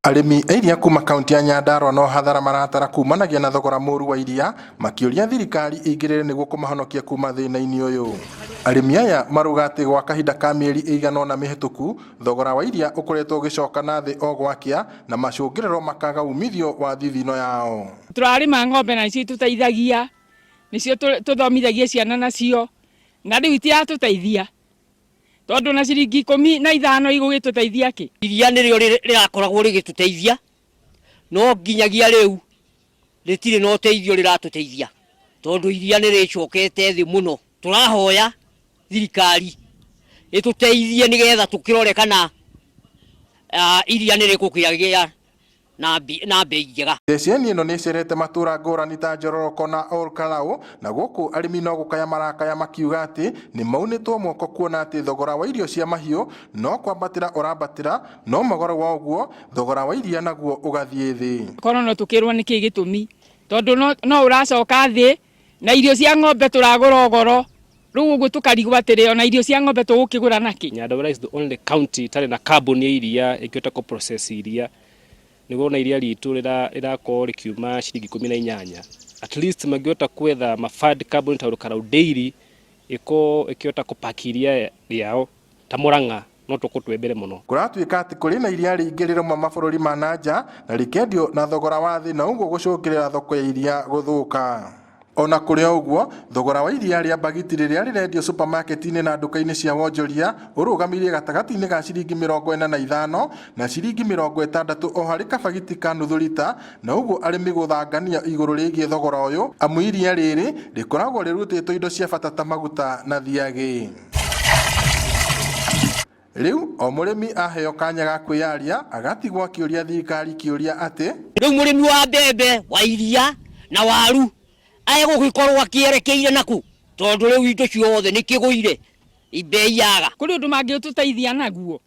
Arĩmi a iria kuma kaunti ya Nyandarua no hathara maratara kumanagia na thogora mũru wa iria makĩũria thirikari ĩingĩrĩre nĩguo kũmahonokia kuma thĩna-inĩ ũyũ. Arĩmi aya marauga atĩ gwa kahinda ka mĩeri ĩigana ũna mĩhĩtũku thogora wa iria ũkoretwo ũgĩcoka na thĩ o gwakĩa na macũngĩrĩro makaga umithio wa thithino yao. Tũrarĩma ng'ombe na nĩcio itũteithagia, nĩcio tũthomithagia ciana nacio, na rĩu itiratũteithia tondũ na ciringi 15 igũgĩtũteithia kĩ? Iria nĩrĩo rĩrakoragwo rĩgĩtũteithia no nginyagia rĩu rĩtirĩ na ũteithio rĩratũteithia tondũ iria nĩ rĩcokete thĩ mũno. Tũrahoya thirikari ĩtũteithie nĩgetha tũkĩrore kana iria nĩ rĩgũkĩagĩa na mbei njega. Ceceni ĩno nĩ ĩcerete matũra ngũrani ta Njororoko na Ol Kalou na gũkũ arĩmi no gũkaya marakaya makiuga atĩ nĩ maunĩtwo moko kuona atĩ thogora wa irio cia mahiũ no kwambatĩra ũrambatĩra no mũgarũ wa ũguo thogora wa iria naguo ũgathiĩ thĩ. Korwo no tũkĩrwo nĩkĩ gĩtũmi tondũ no ũracoka thĩ na irio cia ng'ombe tũragũra goro rĩu ũguo tũkarigwo atĩrĩ ona irio cia ng'ombe tũgũkĩgũra nakĩ. Nyandarua is the only county ĩtarĩ na kambuni ya iria ĩngĩhota kũ process iria nĩguo ona iria ritũ rĩrakorwo rĩkiuma ciringi 18. At least mangĩhota kwetha ma fund kambuni ta Ol Kalou Dairy ĩkorwo ĩkĩhota kũ pack iria rĩao ta Murang'a no tũkorwo twĩ mbere mũno. Kũratuĩka atĩ kũrĩ na iria rĩingĩ rĩrauma mabũrũri ma na nja na rĩkendio na thogora wa thĩ na ũguo gũcũngĩrĩra thoko ya iria gũthũka. Ona kũrĩ o ũguo, thogora wa iria rĩa mbagiti rĩrĩa rĩrendio supermarket-inĩ na nduka-inĩ cia wonjoria ũrũgamĩire gatagatĩ-inĩ ga ciringi 45 na ciringi 60 o harĩ kabagiti ka nuthu rita na ũguo arĩmi gũthangania igũrũ rĩgiĩ thogora ũyũ amu iria rĩrĩ rĩkoragwo rĩrutĩtwo indo cia bata ta maguta na thiagĩ. Rĩu o mũrĩmi aheo kanya ga kwĩyaria agatigwo akĩũria thirikari kĩũria atĩ. Rĩu mũrĩmi wa mbembe, wa iria na waru egũgĩkorwo akĩerekeire nakũ? Tondũ rĩu indo ciothe nĩ kĩgũire mbei yaga. Kũrĩ ũndũ mangĩtũteithia naguo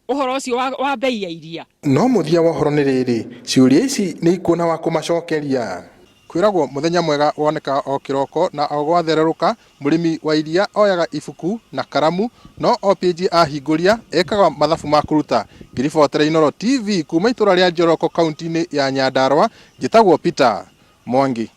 ũhoro ũcio wa mbei ya iria. No mũthia wa ũhoro nĩ rĩrĩ, ciũria ici nĩ ikuona wa kũmacokeria. Kwĩragwo mũthenya mwega wonekaga o kĩroko na o gwathererũka, mũrĩmi wa iria oyaga ibuku na karamu, no o pĩnji ahingũria ekaga mathabu ma kũruta. Ngĩribotera Inooro TV kuma itũra rĩa Njoroko kaunti-inĩ ya Nyandarua, njĩtagwo Peter Mwangi.